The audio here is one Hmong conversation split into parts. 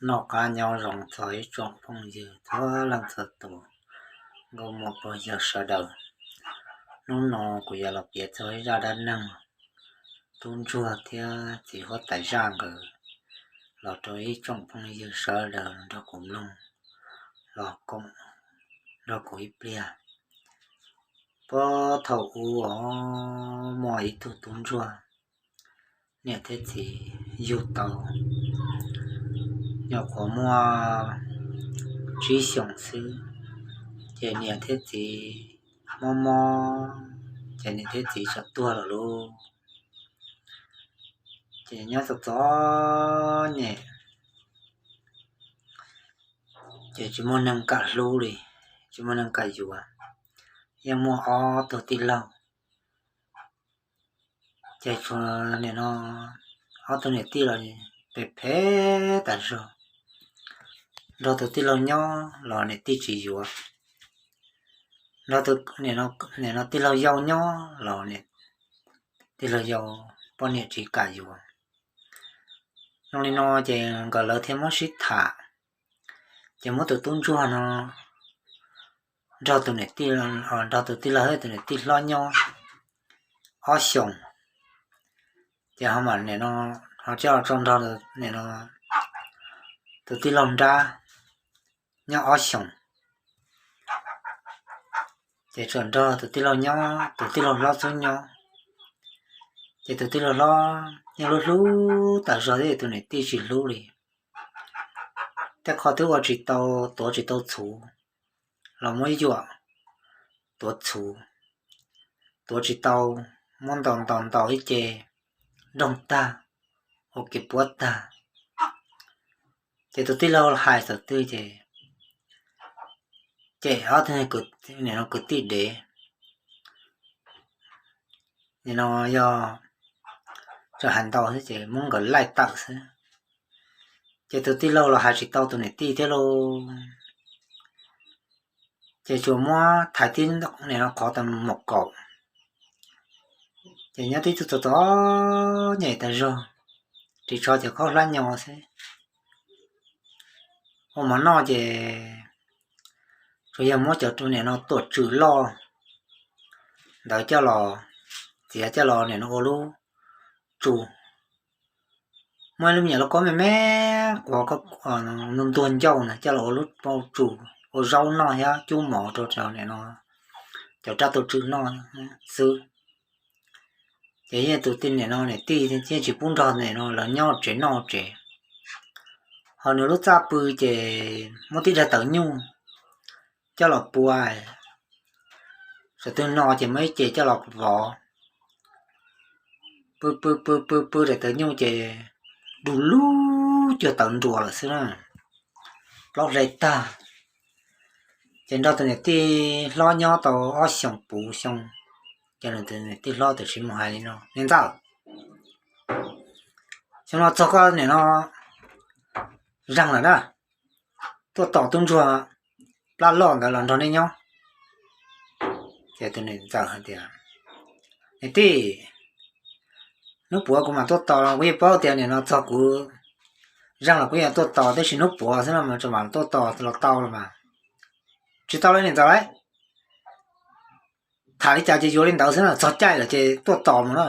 Noj qab nyob zoo txog ib tsoom phooj ywg txhua leej txhua tus, nkauj muam phooj ywg sawv daws. Hnub no kuv yuav los piav txog ib zaj dab neeg tub ntsuag thiab txiv huab tais zaj nkawd los rau ib tsoom phooj ywg sawv daws nrog kuv mloog, los koom nrog kuv ib pliag. Puag thaum ub muaj ib tug tub ntsuag, niam thiab txiv yug tau nyuam qhuav muaj tsib xyoos xwb, ces niam thiab txiv mob mob, ces niam thiab txiv txawm tuag lawm lauj. Ces nyob txom txom nyem, ces tsis muaj neeg kam hlub li, tsis muaj neeg kam yuav. Yeej muaj ob tug tij laug, ces tsuas nim no ob tug niam tij los phem phem tas zog. Nrog tus tij laug nyob los niam tij tsis yuav, nrog tus, nim no tij laug yau nyob los tij laug yau poj niam tsis kam yuav. Zoo li no ces nkawd lawv thiaj muab sib tham, ces muab tus tub ntsuag no nrog tus niam tij, nrog tus tij laug thiab tus niam tij hlob nyob ob xyoos, ces ho mam nim no ho coj tso nrog nim no tus tij laug nrab nyob ob xyoos. Ces tsuas nrog tus tij laug nyob, tus tij laug hlob xub nyob. Ces tus tij laug hlob yeej hlub hlub tas zog thiab tus niam tij tsis hlub li. Tej qho twb ua tsis tau, tuav tsis tau txhuv los muab yuam tuav txhuv, tuav tsis tau muab ntaus ntaus ntaus ib ce nroog tag, ua kev puab tag. Ces tus tij laug hais txawm twg ces, ces ob tug nim no kwv tij dev, nim no yog tseem hais ntau xwb ces muab nkawd laij tawm xwb. Ces tus tij laug los hais tsis tau tus niam tij thiab lauj. Ces tsuas muab thaiv tib nim no qhov tas mus kaum. Ces nyob tib tug txom txom nyem tas zog, ris tsho ces khaub hlab nyo xwb. Ua mov noj ces tsuas yog muab cov nim no tuam tswm loj ntawd coj los, txiav coj los nim no ua lub tsu. Muaj ib lub me nyuam lauj kaub me me quav ntuag ncauj na coj los ua lub tsu, ua zaub noj thiab cub mov rau nim no cov rab tuam tswm noj xwb. Ces yeej tus tij nim no niam tij yeej tsis pub nrog nim no lawv nyob tsev noj tsev. Ho nws lub txaj pw ces muab tib daig tawv nyuj coj los pua, thaum twg no ces muab ib ce coj los vov, pw pw pw pw pw daim tawv nyuj ces du lug cuag tawv nruas lawm xwb na, plaub hle tag. Ces nrog tus niam tij hlob nyob tau ob xyoos puv xyoo, ces nws tus niam tij hlob tam sim mus hais li no, niam ntxawm, xyoo no txog koj nim no zeeg lawm na, tuaj tos tub ntsuag plab loj ntawd los nrog nej nyob. Ces tus niam ntxawm hais tias, niam tij, hnub puav kuv mam tuaj tos, kuv yeej paub tias nim no txog kuv zeeg los kuv yeej tuaj tos, tab sis hnub puav xwb no mas tseem mam tuaj tos los tau los mas. Tsis tau li niam ntxawm lauj, tham li cas ces yuav li ntawd xwb na, txog caij lawm ces tuaj tos mus na.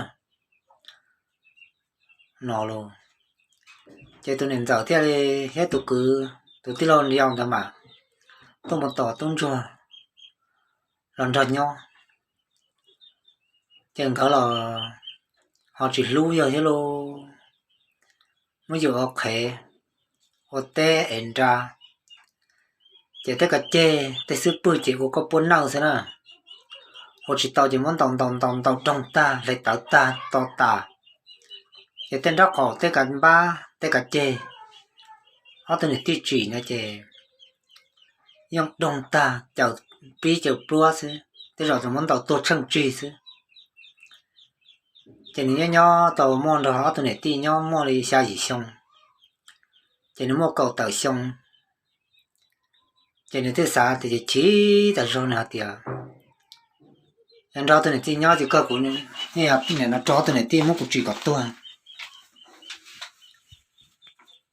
No los ces tus niam ntxawm thiaj li thiab tus kwv, tus tij laug yau ntawd mas tuaj mus tos tub ntsuag los nrog nyob. Ces nkawd los ho tsis hlub yog thiab lauj, muab yus ua qhev, ua teb es nra, ces tej kav ceg tej xub pwg ces ua koj puab nawj xwb na. Ua tsis tau ces muab ntaus ntaus ntaus ntaus doog tag, hle tawv tag, to tas. Ces tej nraub qaum tej kav npab tej kav ceg, ob tug niam tij tsim no ces yeej doog tag, caws pib caws pluab xwb, tej zaum tseem muab ntaus tuag tsheej tsig xwb. Ces nws nyob nyob tau muaj nrog ob tug niam tij nyob muaj li xya yim xyoo, ces nws muaj kaum tawm xyoo. Ces nws thiaj xav tias ces chim tas zog, nws hais tias, yog nrog ob tug niam tij nyob ces kawg kuv, nim no rau ob tug niam tij muab kuv tsim kom tuag.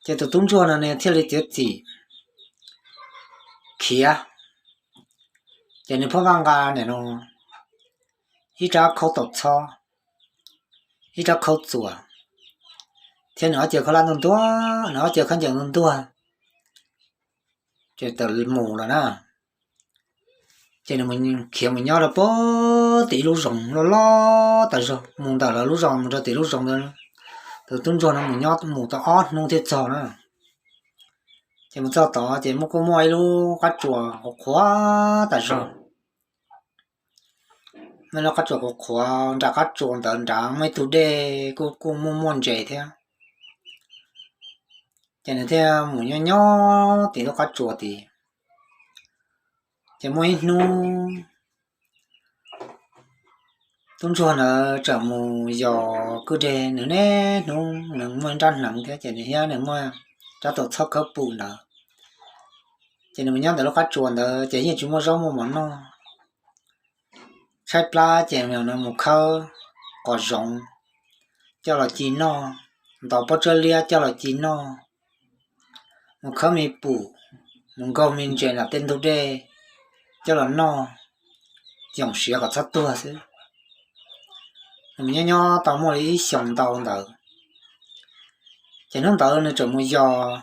Ces tus tub ntsuag no nws thiaj li txiav txim khiav. Ces nws pheej vaj nqa nim no ib rab khaub taus txhob, ib rab khaub txuas, thiab nws ob cev khaub hlab ntuag ntuag, nws ob cev khaub ncaws ntuag ntuag, ces tawm mus lawm na. Ces nws khiav mus nyob rau pem tim ib lub zoov loj loj tas zog, mus ntawm lawv lub zos mus rau tim lub zoov ntawd. Tus tub ntsuag no mus nyob mus tau ob hnub thiaj txog na. Ces mus txog tod ces muaj kuj muaj ib lub qab tsuas qhuav qhuav tas zog. Muaj ib lub qab tsuas qhuav qhuav, nram qab tsuas ntawd nrad muaj ib tug dej kuj kuj muaj muaj ntses thiab. Ces nws thiaj mus nyob nyob tim lub qab tsuas tid. Ces muaj ib hnub tub ntsuag ntawd txawm mus yos kwj deg, nws niaj hnub nws muaj ib nrab hneev thiab ces nws thiab nws muaj rab taus txhob khawb pum ntawd. Ces nws mus nyob ntawm lub qab tsuas ntawd ces yeej tsis muaj zaub muaj mov noj. Tshaib plab ces nws mus khawb qos zoov coj los ci noj, ntaus pob tshuab liab coj los ci noj, mus khawb me pum, mus nkaug me ntses nram tej ntug dej coj los noj, yoom siav kom txhob tuag xwb. Nws mus nyob nyob tau muaj li ib xyoos ntau ntawd, ces hnub ntawd nws txawm mus yos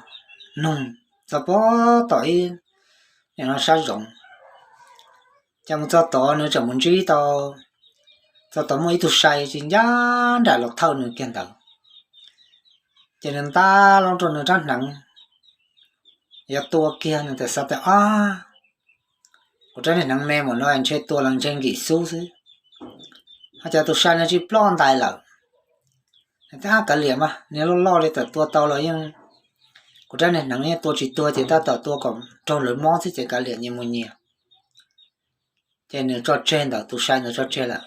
noog txog pem tom ib, nim no sab zoov. Ces mus txog tod nws txawm mus ntsib tau, txog tod muaj ib tug sai tsis ncaj nraim los thawj nws kiag ntawd. Ces nws ntab loo rau nws rab hneev yuav tua kiag, nws txawm xav tias, Ab, kuv rab niag hneev me mus no ntshe tua los ntshe nkim xub xwb. Ho cas tus sai no tsis ploj ntais lawm. Nws tias, Ab, kav liam mas, niag loj loj li tawm tua tau los yeej, kuv rab niag hneev yeej tua tsis tuag ces tab tom tua kom raug lawv mob xwb ces kav liam, nyias mus nyias. Ces nws tso tseg ntawd, tus sai ntawd tso tseg lawm.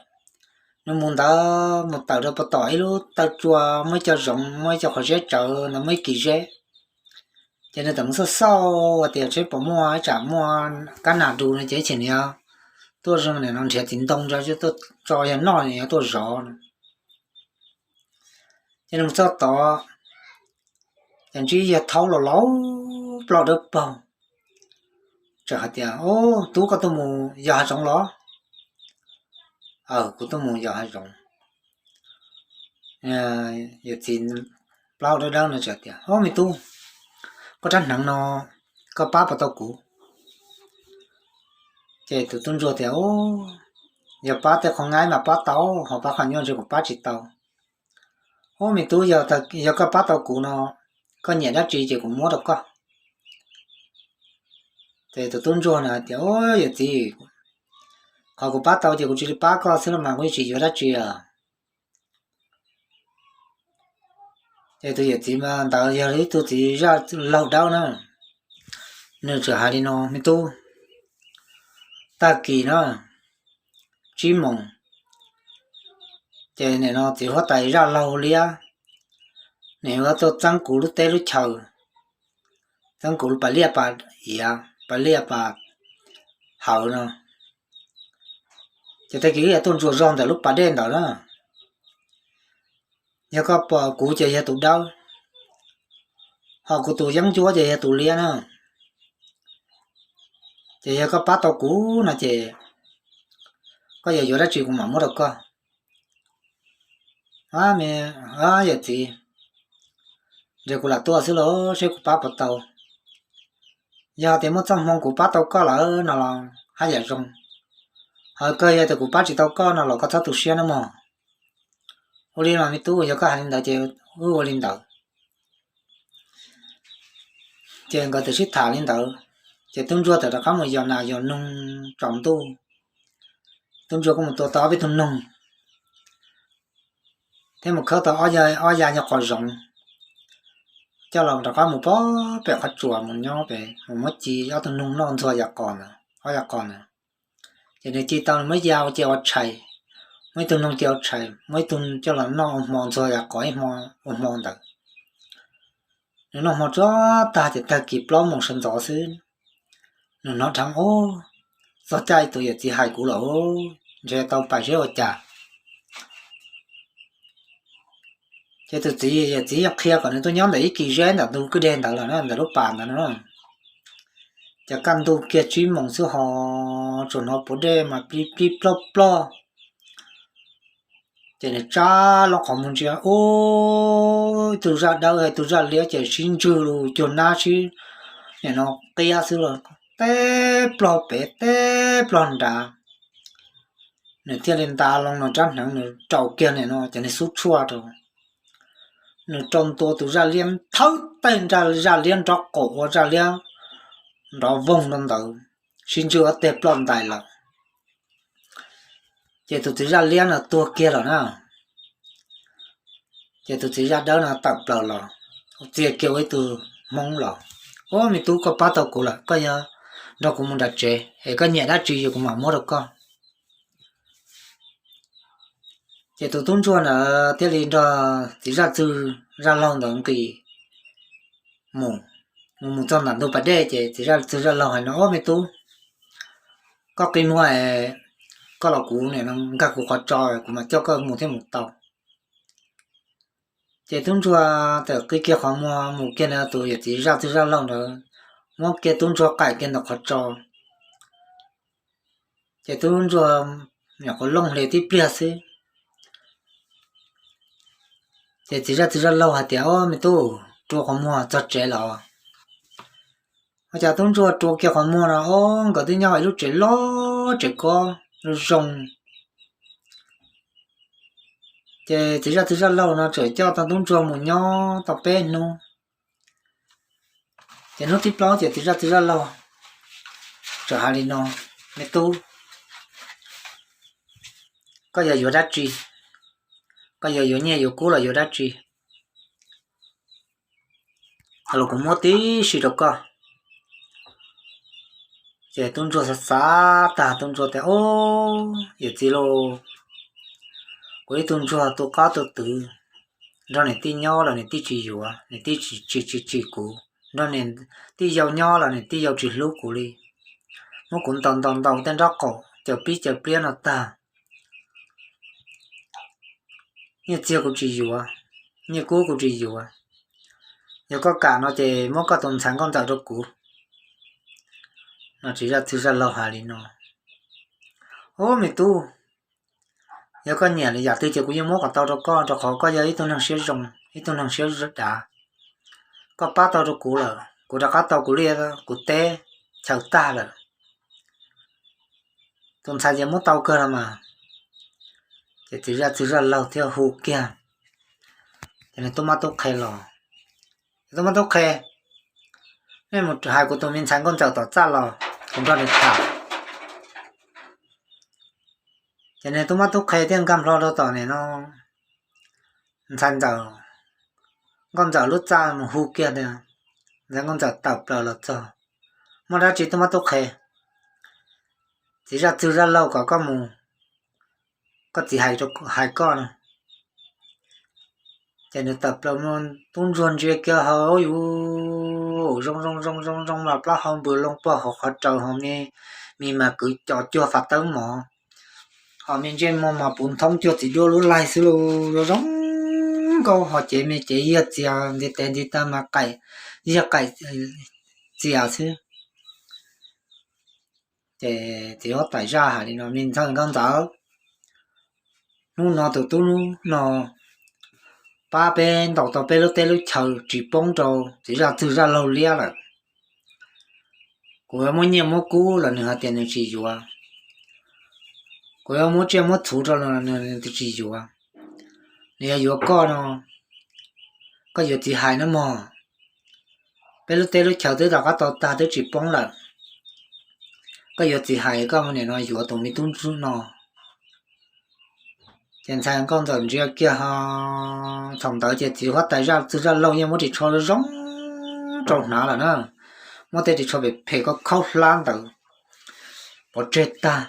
Nws mus ntawd mus tawm rau pem tom ib lub taw tsua, muaj ib co zoov, muaj ib co qhov zeb tsawv ntawd, muaj ib kis zeb. Ces nws txawm mus xauj xauj hais tias seb puas muaj, ib tsam muaj kab nas dus no ces ib chim nws yuav tuaj zoo nim no nrhiav txiv ntoo tso, tuaj tso yog noj nws yuav tuaj zov no. Ces nws mus txog tod, ces ntsib yawg thaub laus laus plaub hau dawb paug, txawm hais tias, Ub, tub, koj tuaj mus yos hav zoov los? Aw, kuv tuaj mus yos hav zoov. Yawm txiv plaub hau dawb dawb no txawm tias, Ub, me tub, koj rab hneev no koj pab puas tau kuv? Ces tus tub ntsuag tias, Ub, yog pab tej qhov ngaib mas pab tau, ho pab qhov nyuaj ntshe kuv pab tsis tau. Ub, me tub, yog koj pab tau kuv no, koj nyiam dab tsi ces kuv muab rau koj. Ces tus tub ntsuag no hais tias, Ub, yawm txiv, qhov kuv pab tau ces kuv cia li pab koj xwb los mas kuv yeej tsis yuav dab tsi os. Ces tus yawm txiv ntawd yog ib tug txiv zaj laug dawb na, nws txawm hais li no, Me tub, tag kis na, tsib moos, ces nim no txiv huab tais zaj laug liab nws yuav tuaj txeeb kuv lub teb lub chaw, txeeb kuv pas liaj pas iav, pas liaj pas hawv no. Ces tag kis wb yuav tuaj ntsuas zog ntawm lub pas dej ntawd na. Yog koj pom kuv ces yog tus dawb, ho kuv tus yeeb ncuab ces yog tus liab na. Ces yog koj pab tau kuv no ces koj yuav yuav dab tsi kuv mam muab rau koj. Yawm txiv, ntshe kuv lam tuaj xwb los seb kuv pab puas tau. Yog tias muaj txoj hmoo kuv pab tau koj lawm no los haj yam zoo, ho kawg yog tias kuv pab tsis tau koj no los koj txhob tu siab nawb mog. Ua li mas me tub, yog koj hais li ntawd ces wb ua li ntawd. Ces nkawd txawm sib tham li ntawd, ces tub ntsuag txawm rov qab mus yos nas yos noog tsaus ntuj. Tub ntsuag kuj mus tua tau ob peb tug noog, thiab mus khawb tau ob ya nyuag qos zoov, coj los rov qab mus pem qhov tsuas mus nyob pem mus muab ci ob tug noog noj ntxuag ya qos ntawd, ob ya qos ntawd. Ces nws ci tau nws muab ya ua ce ua tshais, muab ib tug noog ce ua tshais, muab ib tug coj los noj ua hmo ntxuag ya qos ib hmo ua hmo ntawd. Nws noj hmo tsuag tag ces tag kis plaub moos sawv ntxov xwb, nws hnov dheev, Ub, txog caij tus yawm txiv hais kuv lawm, ntshe tau pais seb ua cas. Ces tus txiv, yawm txiv yeej qhia kom nws tuaj nyob ntawm ib kis zeb ntawm ntug kwj deg ntawd lawm na, ntawm lub pas ntawd no. Ces kaj ntug kiag tsib moos xwb ho tsuas hnov puav dej mas plig plig ploj ploj. Ces nws tsa loo qhov muag ntsia, ua ib tug zaj dawb ib tug zaj liab ces sib ntswg lug cuag nab sib nim no qiab xwb los teb plog pem teb plog nrad. Nws thiaj li nta loo nws rab hneev nws rau kiag nim no ces nws xub tshuaj rau, nws rau ntua tus zaj liab thawb tej, zaj liab nrov qaum ua zaj liab nrov voog rau ntawd, sib ntswg ob teg ploj ntais lawm. Ces tus txiv zaj liab no tuag kiag lawm na. Ces tus txiv zaj dawb no tawm plaws los, txia kiag ua ib tug hmoob los, Ua, me tub, koj pab tau kuv lawm, koj yuav nrog kuv mus nram tsev es koj nyiam dab tsi yog kuv mam muab rau koj. Ces tus tub ntsuag ntawd thiaj li nrog txiv zaj txwg zaj laug ntawd nqis mus, mus mus txog ntawm ntug pas dej ces txiv zaj txwg zaj laug hais no, Ua, me tub, koj qi muag es koj los kuv nim no nkag kuv qhov tso, kuv mam coj koj mus thiaj mus tau. Ces tub ntsuag txawm qi kiag qhov muag mus kiag ntawd, tus yawm txiv zaj txwg zaj laug ntawd muab kiag tub ntsuag qaim kiag ntawm qhov tso. Ces tub ntsuag nyuam qhuav looj hli tib pliag xwb. Ces txiv zaj txwg zaj laug hais tias, Ua, me tub, rua qhov muag txog tsev los. Ua cas tub ntsuag rua kiag qhov muag no, o, nkawd twb nyob hauv ib lub tsev loj tsev kob zoo. Ces txiv zaj txwg zaj laug no txawm coj tau tub ntsuag mus nyob tau peb hnub. Ces hnub thib plaub ces txiv zaj txwg zaj laug txawm hais li no, Me tub, koj yog yuav dab tsi? Koj yog yuav nyiaj yuav kub los yuav dab tsi? Los kuv muab tib si rau kom. Ces tub ntsuag xav xav tag tub ntsuag tias, O, yawm txiv lauj, kuv ib tug ntsuag tu qab tu twv, nrog niam tij nyob los niam tij tsis yuav, niam tij tsis tsis tsis tsis kuv, nrog niam tij yau nyob los niam tij yau tsis hlub kuv li. Muab kuv ntaus ntaus ntaus tej nraub qaum caws pib caws pliab no tag. Nyiaj txiag kuv tsis yuav, nyiaj kub kuv tsis yuav. Yog koj kam no ces muab koj tus ntxhais nkauj ntxawm rau kuv. No txiv zaj txwg zaj laug hais li no, O, me tub, yog koj nyiam li yam twg ces kuv yeej muab kom tau rau koj, rau qhov koj yog ib tug neeg siab zoo, ib tug neeg siab dav. Koj pab tau rau kuv lawm, kuv rov qab tau kuv liaj kuv teb chaws tag lawm. Tus ntxhais ces muab tau kawg los mas. Ces txiv zaj txwg zaj laug thiaj hu kiag, ces nws tub mab tub qhe los, Tub mab tub qhe, nej mus hais kuv tus me ntxhais nkauj ntxawm tom txaj los kuv nrog nws tham. Ces nws tub mab tub qhe thiaj nkag nplo rau tom nim no ntxhais ntxawm, nkauj ntxawm lub txaj mus hu kiag tias, Ntxhais nkauj ntxawm tawm plaws los txog, Muaj dab tsi tub mab tub qhe? Txiv zaj txwg zaj laug kom koj mus, koj txiv hais koj no. Ces nws tawm plaws, tub ntsuag ntsia kiag hauv yus, zoo zoo zoo zoo zoo mas plaub hau npws loo pog hauv qhov raws hos, me mas kwv cov cuag fas tawb mov, hos me ntsej muag mas puv nthoob cuag txiv duab lub laig xwb lauj, zoo zoo nkauj hos cev me cev yag txias ntiv tes ntiv taw mas qaim, yag qaim txias xwb. Ces txiv huab tais zaj hais li no, Me ntxhais nkauj ntxawm, hnub no tus tub no pab peb ntaus tau peb lub teb lub chaw tsis poob rau txiv zaj txwg zaj laug liab lawm. Kuv yuav muab nyiaj muab kub los nws hais tias nws tsis yuav, kuv yuav muab tsiaj muab txhuv rau los nws tsis yuav. Nws yog yuav koj no, koj yuav txiv hais nawb mog. Peb lub teb lub chaw twb rov qab tau tag twb tsis poob lawm, koj yuav txiv hais koj nim no yuav tus me tub ntsuag no. Ces ntxhais nkauj ntxawm ntsia kiag ho, thaum ntawd ces txiv huab tais zaj txwg zaj laug yeej muab ris tsho zoo rau hnav lawm na, muab tej ris tsho phem phem khaub khaub hlab ntawd pov tseg tag,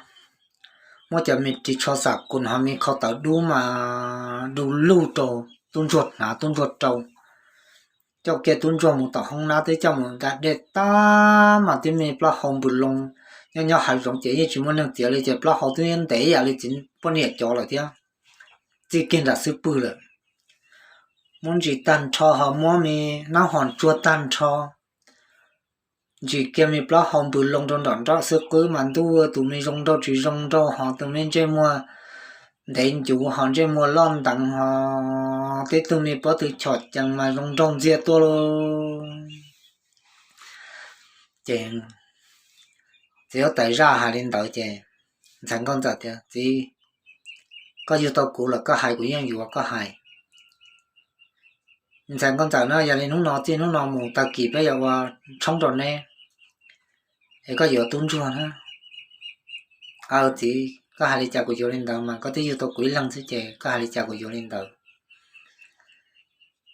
muab cov me ris tsho xam kus ho me khau tawv dub mas du lug rau tub ntsuag hnav, tub ntsuag rau. Coj kiag tub ntsuag mus tom hoob nab, twb coj mus nka dej tag mas twb me plaub hau npws loo, nyob nyob hav zoov ces yeej tsis muaj neeg txiav li ces plaub hau twb ntev yam li txiv poj niam cov lawm thiab, txij kiag nram xub pwg lawm. muab ntsis tag nrho ho muab me nab hom tsuag tag nrho, ntsis kiag me plaub hau npws loo rau nram nroj xwb qwb mas ntuj, tus me zoo nraug tsis zoo nraug ho tus me ntsej muag ntev ncuv ho ntsej muag loj nteev ho tej tug me pob tw chom cees mas zoo nraug ntxiag tuaj lauj. Ces txiv huab tais zaj hais li ntawd ces ntxhais nkauj ntxawm tias, Txiv, koj yug tau kuv lawm koj hais kuv yeej yuav koj hais. Ntxhais nkauj ntxawm na, yog li hnub no txij hnub no mus tag kis peb yuav ua tshoob rau neb, es koj yuav tub ntsuag na. Aw txiv, koj hais li cas kuv yuav li ntawd mas, koj twb yug tau kuv ib leeg xwb ces koj hais li cas kuv yuav li ntawd.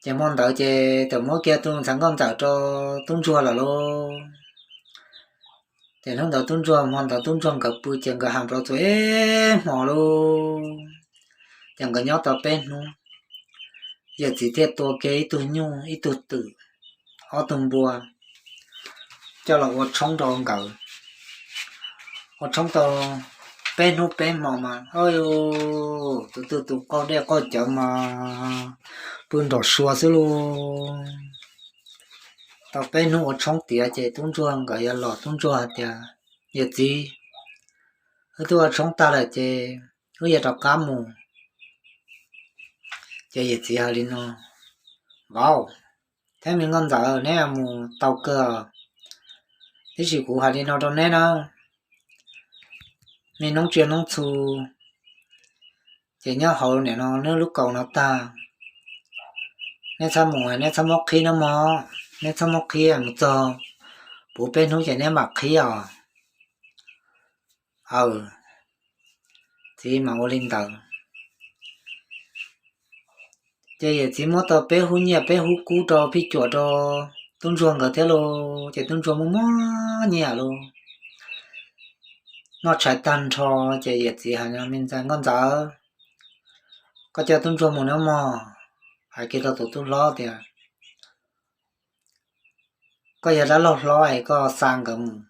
Ces hmo ntawd ces txawm muab kiag tus ntxhais nkauj ntxawm rau tub ntsuag lawm lauj. Ces hnub ntawd tub ntsuag, hmo ntawd tub ntsuag nkawd pw ces nkawd has npau txuas ib hmo lauj. Ces nkawd nyob tau peb hnub, yawm txiv thiaj tua kiag ib tug nyuj ib tug twm, ob tug npua coj los ua tshoob rau nkawd. Ua tshoob tau peb hnub peb hmo mas, tus twg tus qaug dej qaug cawv mas pw nrom sua xwb lauj. Tau peb hnub ua tshoob tiav ces tub ntsuag nkawd yuav los, tub ntsuag hais tias, Yawm txiv, wb twb ua tshoob tag lawm ces wb yuav rov qab mus. Ces yawm txiv hais li no, Vauv thiab me nkauj ntxawm, neb mus tau kawg, tiam sis kuv hais li no rau neb na, me noob tsiaj noob txhu ces nyob hauv nim no neb lub kaus no tag. Neb txhob mus, neb txhob muab qhib nawb mog, neb txhob muab qhib, mus txog puv peb hnub ces neb mam qhib os. Aw, txiv mam ua li ntawd. Ces yawm txiv muab tau peb hub nyiaj peb hub kub rau phij cuam rau tub ntsuag nkawd thiab lauj. Ces tub ntsuag muaj muaj nyiaj lauj, noj tshais tag nrho. Ces yawm txiv hais, Me ntxhais nkauj ntxawm, koj coj tub ntsuag mus nawb mog. Hais kiag rau tus tub hlob tias, Koj yog dab laug hlob es koj xa nkawd mus.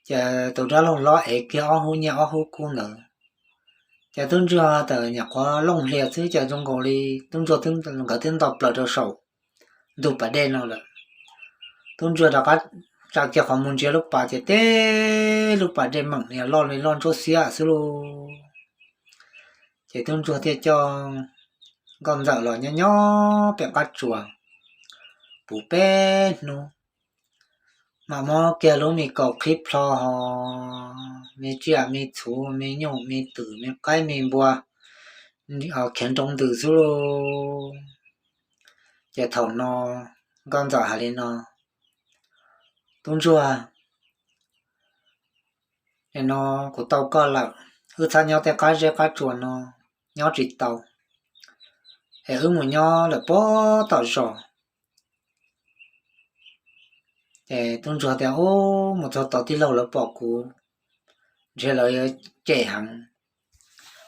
Ces tus dab laug hlob ev kiag ob hub nyiaj ob hub kub ntawd, ces tub ntsuag tawm nyuam qhuav looj hlias xwb ces zoo nkaus li tub ntsuag, nkawd twb nto plaws rau saum ntug pas dej no lawm. Tub ntsuag rov qab tsa kiag qhov muag ntsia lub pas ces teb lub pas dej meem niag loj li loj ntsuab xiab xwb lauj. Ces tub ntsuag thiaj coj nkauj ntxawm los nyob nyob pem qab tsuas puv peb hnub, mam muab kiag lub me kaus qhib plho ho me tsiaj me txhu me nyuj me twm me qaib me npua khiav nroo ntws xwb lauj. Ces thaum no nkauj ntxawm hais li no, Tub ntsuag, nim no kuv tau koj lawm, wb txhob nyob tej qab zeb qab tsuas no, nyob tsis tau, es wb mus nyob lawm pem tom zos. Ces tub ntsuag tias, Ub, mus txog tod tij laug lawv pom kuv ntshe lawv cem heev,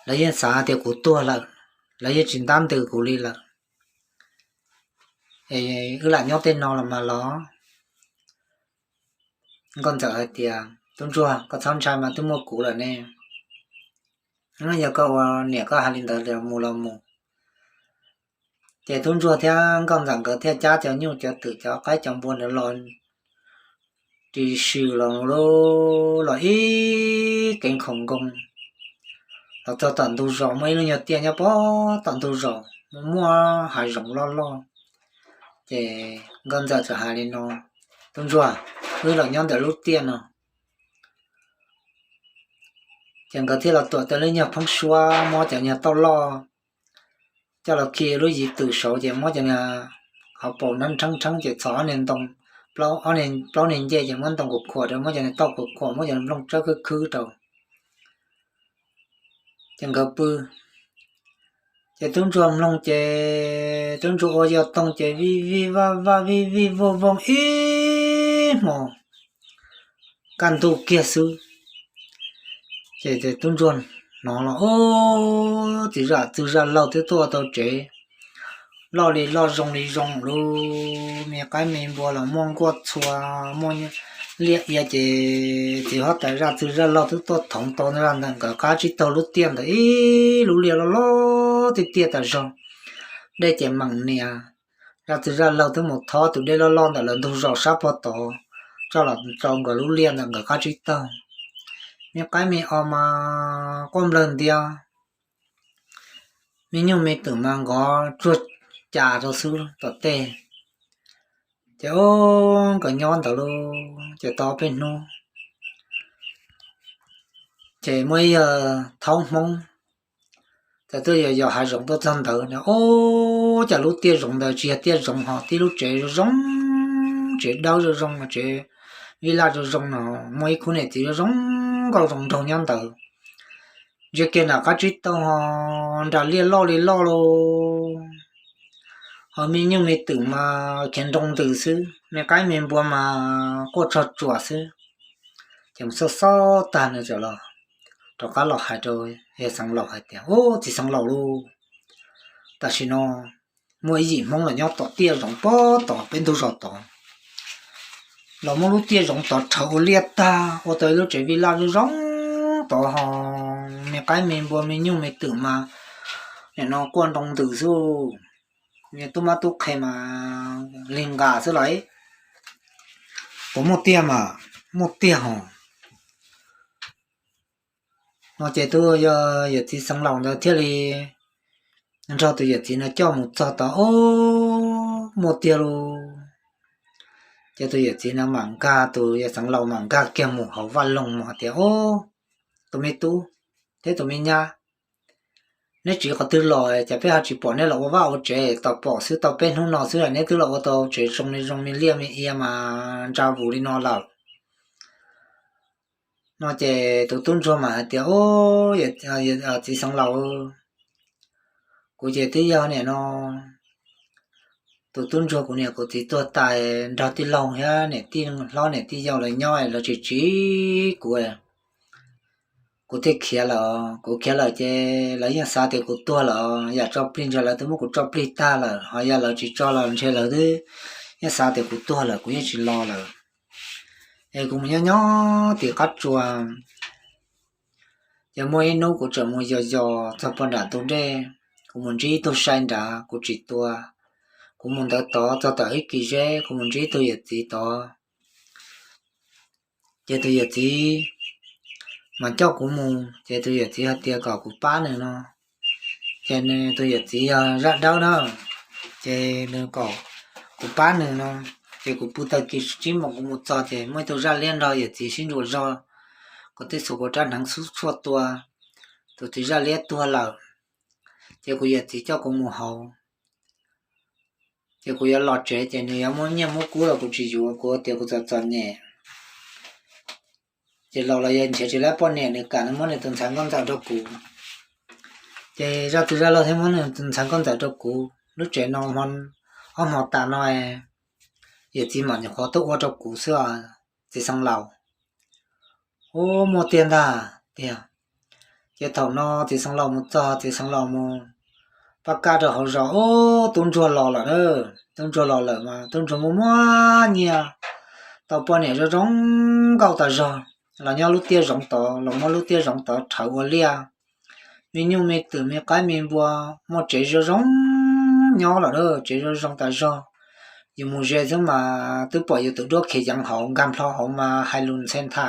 lawv yeej xav tias kuv tuag lawm, lawv yeej tsis ntab ntws kuv li lawm. Es wb lam nyob tej no los mas los. Nkauj ntxawm hais tias, Tub ntsuag, koj txhob ntshai mas, twb muaj kuv lawm ne. Yog koj ua niam koj hais li ntawd mus los mus. Ces tub ntsuag thiab nkauj ntxawm nkawd thiaj cab cov nyuj cov twm cov qaib cov npua ntawd los ris sws los, los ib kev khoom nkoos los txog tom ntug zos, muaj ib lub nyuag tiaj nyob pem tom ntug zos, muaj hav zoov loj loj. Ces nkauj ntxawm txawm hais li no, Tub ntsuag, wb los nyob ntawm lub tiaj no. Ces nkawd thiaj los tuam tau lub nyuag pheeb suab, muab cov nyuag tauj loj coj los khi lub yiv twm saud, ces muab cov nyuag hauv paus nrheeb nrheeb ces txhos ob niag ntoo, plaub niag ncej ces muab ntoo kuam khuam rau, muab cov niag tauj kuam khuam, muab cov niag nplooj tsawb khwb khwb rau. Ces nkawd pw, ces tub ntsuag mloog ces tub ntsuag ua yog toog ces vij vij vaj vaj vij vij voog voog ib hmos kaj ntug kiag xwb. Ces tub ntsuag hnov los, Ub, txiv zaj txwg zaj laug twb tuaj tau tsev, loj li loj zoo li zoo lub, me qaib me npua los muaj nkuaj txhua, muaj liaj ia ces txiv huab tais zaj txwg zaj laug twb tuaj thoov tau ntawm nkawd qab tsib taug lub tiaj ntawd ib lub liaj loj loj tiaj tiaj tas zog. dej ces meem nias. Zaj txwg zaj laug twb mus thob tus dej loj loj ntawm lawv ntug zos sab pog tod, tso los rau nkawd lub liaj ntawm nkawd qab tsib taug. Me qaib me os mas quaj nplawg ntias, me nyuj me twm mas nkov tsuag cas rau xwb tom tej. Ces o, nkawd nyob ntawd lauj, ces tau peb hnub ces muaj ib yawg thaub Hmoob txawm tuaj yos yos hav zoov tuaj txog ntawd no, o, cas lub tiaj zoov ntawd tsis yog tiaj zoov ho tib lub tsev zoo zoo, tsev dawb zoo zoo, tsev vij laj zoo zoo no, muaj ib khub niam txiv zoo zoo nkauj zoo nraug nyob ntawd. Ntsia kiag nram qab tsib taug ho nram liaj loj li loj lauj, ho me nyuj me twm mas khiav nroo ntws xwb, me qaib me npua mas quaj tsog tsuas xwb. Ces mus xauj xauj tag no txawm los, rov qab los hais rau yawg Xeev Laus hais tias, Ub, txiv Xeev Laus lauj, tam sim no muaj ib yim Hmoob los nyob tom tiaj zoov pob tod peb ntug zos tod, los muab lub tiaj zoov tod rhawv ua liaj tag ua tau ib lub tsev vij laj zoo zoo tod ho me qaib me npua me nyuj me twm mas nim no quaj nroo ntws xwb, me tub mab tub qhe mas li nqa xwb lauj. Puas muaj tiag mas? Muaj tiag hos. No ces tus yawm txiv Xeev Laus ntawd thiaj li nrog tus yawm txiv no coj mus txog tod, o, muaj tiag lauj. Ces tus yawm txiv no mam nkag, tus yawm Xeev Laus mam nkag kiag mus hauv vaj loog mus hais tias, O, tus me tub thiab tus me nyab, neb tsiv qhov twg los cas peb ho tsis pom neb los ua vaj ua tsev? Tau pom xwb, tau peb hnub no xwb neb twb los ua tau tsev zoo li zoo me liaj me ia mas ntsa vus li no lawm. No ces tus tub ntsuag mas hais tias, Txiv Xeev Laus, kuv ces twb yog nim no tus tub ntsuag kuv niam kuv txiv tuag tas, nrog tij laug thiab niam tij hlob niam tij yau lawv nyob lawv tsis tsiv kuv, kuv thiaj khiav lawm. Kuv khiav lawm ces lawv yeej xav tias kuv tuag lawm, yam tso plig ntshe lawv twb muab kuv tso plig tag lawm, ho yog lawv tsis tso los ntshe lawv twb yeej xav tias kuv tuag lawm, kuv yeej tsis los lawm. Es kuv mus nyob nyob tim qab tsua, ces muaj ib hnub kuv tseem mus yos yos txog puag nram ntug dej, kuv mus ntsib ib tug sai nrad kuv tsis tua. Kuv mus ntawd tod txog tom ib kis zeb kuv mus ntsib ib tug yawm txiv tod. Ces tus yawm txiv mas coj kuv mus, ces tus yawm txiv hais tias kom kuv pab nws no. Ces nws tus yawm txiv yog zaj dawb na, ces nws kom kuv pab nws no. Ces kuv pw tag kis tsib moos kuv mus txog ces muaj ib tug zaj liab nrog yawm txiv sib ntsuas zog, kuv tej txhua kuv rab hneev xub tshuaj tua, tus txiv zaj liab tuag lawm. Ces kuv yawm txiv coj kuv mus hauv, ces kuv yuav los tsev ces nws yuav muab nyiaj muab kub los kuv tsis yuav, kuv tias kuv txom txom nyem. Ces laus los yog nrhiav tsis tau poj niam, nws kam nws muab nws tus ntxhais nkauj ntxawm rau kuv. Ces zaj txwg zaj laug thiaj muab nws tus ntxhais nkauj ntxawm rau kuv. Lub tsev no ob hmo tas no yawm txiv mam nyuam qhuav tuaj ua rau kuv xwb, txiv Xeev Laus. Ub, muaj tiag ntag tiag. Ces thaum no txiv Xeev Laus mus txog, txiv Xeev Laus mus pab kab rau hauv zos, ub, tub ntsuag los lawm na. Tub ntsuag los lawm mas tub ntsuag muaj muaj nyiaj, tau poj niam zoo zoo nkauj tas zog, los nyob lub tiaj zoov tod, los muab lub tiaj zoov tod rhawv ua liaj. Me nyuj me twm me qaib me npua muaj tsev zoo zoo nyob lawm na, tsev zoo zoo tas zog. Yus mus ze xwb mas twb pom yus tus duab khiav yeev hauv, nkag nplho hauv mas hais lus ntxhe ntha,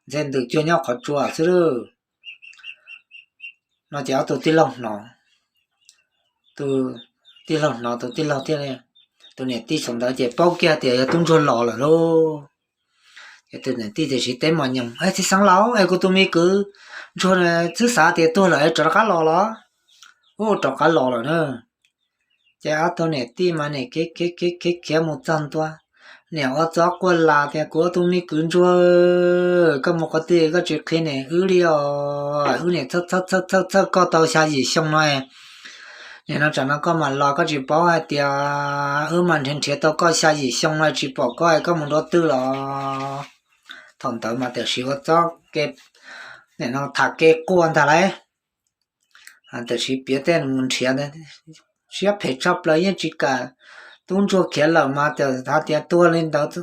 ntxhe ntws cuag nyob qhov tsua xwb lawm. No ces ob tug tij laug hnov, tus tij laug hnov, tus tij laug thiaj li, tus niam tij saum ntawd ces paub kiag tias yog tub ntsuag los lawm lauj. Ces tus niam tij tiam sis teb mos nyoos, Txiv Xeev Laus, es kuv tus me kwv ntsuag twb xav tias tuag lawm es rov qab los los? Ub, rov qab los lawm na. Ces ob tug niam tij mas nim khiav khiav khiav khiav mus txog ntua, niam ua txob quaj las tias, Kuv ua tus me kwv ntsuag, koj mus qhov twg koj tsis qhia niam wb li os? Wb niam txhawj txhawj txhawj koj tau xya yim xyoo no. Nim no tsam no koj mam los koj tsis paub hais tias wb mas nrhiav nrhiav tau koj xya yim xyoo no tsis pom koj, koj mus dua twg los? Thaum ntawd mas tam sim ua txob ke, nim no tham kev quaj ntag lauj. Tam sim piav tej mus nrhiav, siab phem tshaj plaws yeej tsis kam. Tub ntsuag khiav lawm mas hais tias tuag li ntawd,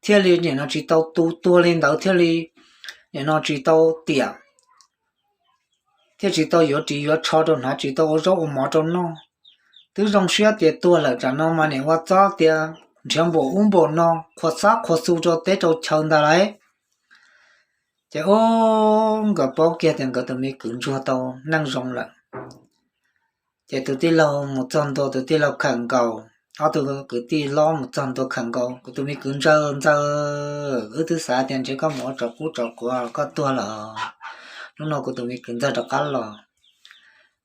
thiaj li nim no tsis tau tu, tuag li ntawd thiaj li nim no tsis tau tiam, thiaj tsis tau yuav ris yuav tsho rau hnav, tsis tau ua zaub ua mov rau noj. Twb zoo siab tias tuag lawm, tsam no mas niam ua txob tias nrhiav npaum ub npaum no, qhuas xab qhuas xu rau teb rau chaw ntag lauj. Ces ub, nkawd paub kiag tias nkawd tus me kwv ntsuag tau neej zoo lawm. Ces tus tij laug mus txog ntua, tus tij laug khawm nkaus, ob tug kwv tij hlob mus txog ntua khawm nkaus, kuv tus me kwv ntxawg, ntxawg, wb twb xav tias ntshe koj mus ua tsov qub tsov quav koj tuag lawm, hnub no kuv tus me kwv ntxawg rov qab los.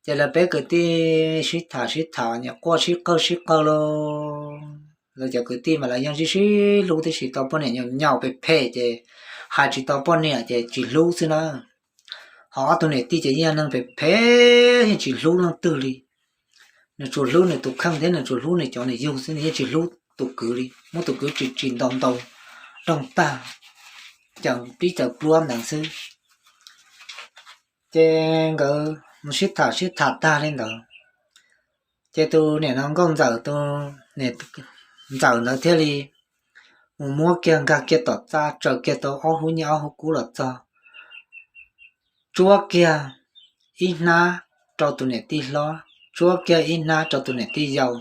Ces lawv peb kwv tij sib tham sib tham, nyuam quaj sib qawg sib qawg lauj. Lawv cov kwv tij mas lawv yeej sib sib hlub tib si, tau poj niam nyaum nyaum phem phem ces hais tsis tau poj niam ces tsis hlub xwb na. Ho ob tug niam tij ces yeej yog neeg phem phem, yeej tsis hlub leej twg li. Nws tsuas hlub nws tus kheej thiab nws tsuas hlub nws cov nws yug xwb, nws yeej tsis hlub tus kwv li, muab tus kwv tsis tsis ntau ntau, doog tag, caws pib caws pluab ntawd xwb. Ces nkawd mus sib tham sib tham tag li ntawd, ces tus niam no nkauj ntxawm, tus niam ntxawm ntawd thiaj li mus muab kiag nkag kiag tom txaj, tsaws kiag tau ob hub nyiaj ob hub kub los txog, tsuab kiag ib hnab rau tus niam tij hlob, tsuab kiag ib hnab rau tus niam tij yau,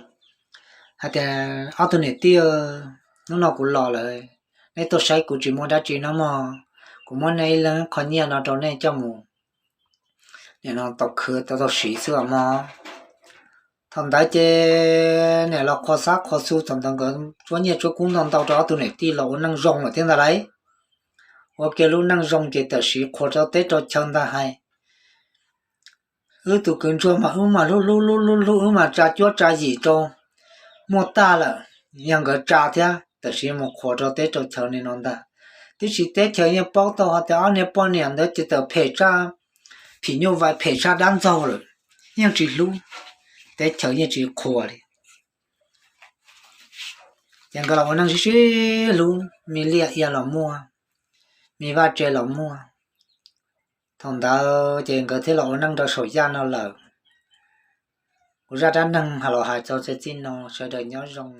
hais tias, Ob tug niam tij, hnub no kuv los lawm, nej tuaj saib kuv tsis muaj dab tsi no mog, kuv muab nej ib leeg qho nyiaj no rau nej coj mus, nim no tau khwv tau tau siv xwb os mog. Thaum ntawd ces niam los qhuas xab qhuas xu, thaum ntawd nkawd tsuab nyiaj tsuab kub ntau ntau rau ob tug niam tij los ua neej zoo lawm thiab ntag lauj. Ua kiag lub neej zoo ces tam sim qhuas rau teb rau chaw ntag hais, Wb tus kwv ntsuag mas wb mas hlub hlub hlub hlub hlub, wb mas tsa cuab tsa yim rau muaj tag lawm, yog nkawd tsa thiab tam sim mus qhuas rau teb rau chaw li no ntag. Tib si teb chaws yeej paub tau hais tias ob niag poj niam ntawd ces tawm phem tshaj phim nyuj vais, phem tshaj dab ntxaug lawm, yeej tsis hlub, teb chaws yeej tsis qhuas li. Ces nkawd los ua neej sib sib hlub, me liaj ia los muaj, me vaj tse los muaj. Thaum ntawd ces nkawd thiaj los ua neej rau saum yaj no lawm. Kuv zaj dab neeg hais los hais txog txij no, sawv daws nyob zoo.